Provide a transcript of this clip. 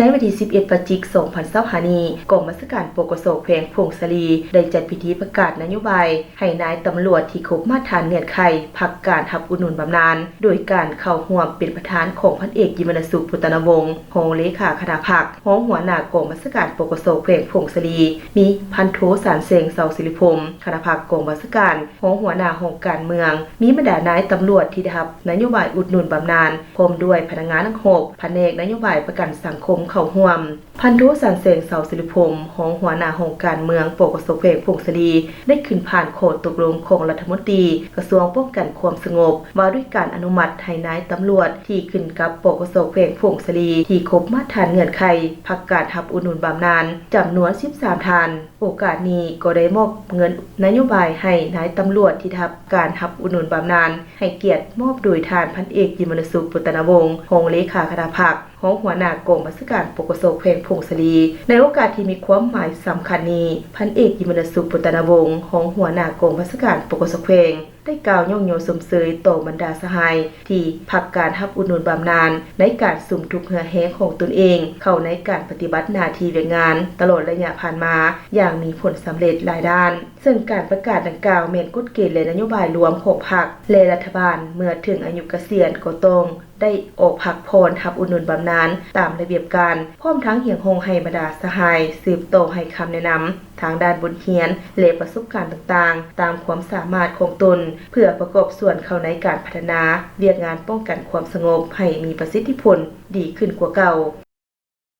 ໃນວັນທີສິບເອັດ ພະຈິກ ສອງພັນຊາວຫ້ານີ້, ກອງບັນຊາການ ປກສ ແຂວງຜົ້ງສາລີ ໄດ້ຈັດພິທີປະກາດນະໂຍບາຍໃຫ້ນາຍຕຳຫຼວດທີ່ຄົບມາດຖານເງື່ອນໄຂພັກການຮັບອຸດໜູນບຳນານ ໂດຍການເຂົ້າຮ່ວມເປັນປະທານຂອງພັນເອກ ຍິມວັນນະສຸກ ປຸດຕະນາວົງ ຮອງເລຂາຄະນະພັກ, ຮອງຫົວໜ້າກອງບັນຊາການ ປກສ ແຂວງຜົ້ງສາລີ, ມີພັນໂທ ສານແສງ ເສົາສິລິພົມ ຄະນະພັກກອງບັນຊາການ, ຮອງຫົວໜ້າຫ້ອງການເມືອງ, ມີບັນດານາຍຕຳຫຼວດທີ່ໄດ້ຮັບນະໂຍບາຍອຸດໜູນບຳນານ ພ້ອມດ້ວຍພະນັກງານທັງຫົກ ພະແນກນະໂຍບາຍປະກັນສັງຄົມເຂົ້າຮ່ວມ. ພັນໂທ ສານແສງ ເສົາສິລິພົມ ຮອງຫົວໜ້າຫ້ອງການເມືອງ ປກສ ແຂວງຜົ້ງສາລີ ໄດ້ຂຶ້ນຜ່ານຂໍ້ຕົກລົງຂອງລັດຖະມົນຕີກະຊວງປ້ອງກັນຄວາມສະຫງົບ ວ່າດ້ວຍການອະນຸມັດໃຫ້ນາຍຕຳຫຼວດທີ່ຂຶ້ນກັບ ປກສ ແຂວງຜົ້ງສາລີ ທີ່ຄົບມາດຖານເງື່ອນໄຂພັກການຮັບອຸດໜູນບຳນານ ຈຳນວນສິບສາມທ່ານ. ໂອກາດນີ້ກໍໄດ້ມອບເງິນນະໂຍບາຍໃຫ້ນາຍຕຳຫຼວດທີ່ໄດ້ຮັບການຮັບອຸດໜູນບຳນານ ໃຫ້ກຽດມອບໂດຍທ່ານພັນເອກ ຍິມວັນນະສຸກ ປຸດຕະນາວົງ ຮອງເລຂາຄະນະພັກ, ຮອງຫົວໜ້າກອງບັນຊາການ ປກສ ແຂວງຜົ້ງສາລີ. ໃນໂອກາດທີ່ມີຄວາມໝາຍສຳຄັນນີ້, ພັນເອກ ຍິມວັນນະສຸກ ປຸດຕະນາວົງ ຮອງຫົວໜ້າກອງບັນຊາການ ປກສ ແຂວງ ໄດ້ກ່າວຍ້ອງຍໍຊົມເຊີຍຕໍ່ບັນດາສະຫາຍທີ່ພັກການຮັບອຸດໜູນບຳນານ ໃນການສຸມທຸກເຫື່ອແຮງຂອງຕົນເອງເຂົ້າໃນການປະຕິບັດໜ້າທີ່ວຽກງານຕະຫຼອດໄລຍະຜ່ານມາຢ່າງມີຜົນສຳເລັດຫຼາຍດ້ານ. ເຊິ່ງການປະກາດດັ່ງກ່າວແມ່ນກົດເກນ ແລະ ນະໂຍບາຍລວມຂອງພັກ ແລະ ລັດຖະບານ, ເມື່ອເຖິງອາຍຸກະສຽນກໍຕ້ອງໄດ້ອອກພັກຜ່ອນຮັບອຸດໜູນບຳນານຕາມລະບຽບການ, ພ້ອມທັງຮຽກຮ້ອງໃຫ້ບັນດາສະຫາຍສືບຕໍ່ໃຫ້ຄຳແນະນຳ ທາງດ້ານບົດຮຽນ ແລະ ປະສົບການຕ່າງໆ ຕາມຄວາມສາມາດຂອງຕົນ ເພື່ອປະກອບສ່ວນເຂົ້າໃນການພັດທະນາວຽກງານປ້ອງກັນຄວາມສະຫງົບໃຫ້ມີປະສິດທິຜົນດີຂຶ້ນກວ່າເກົ່າ.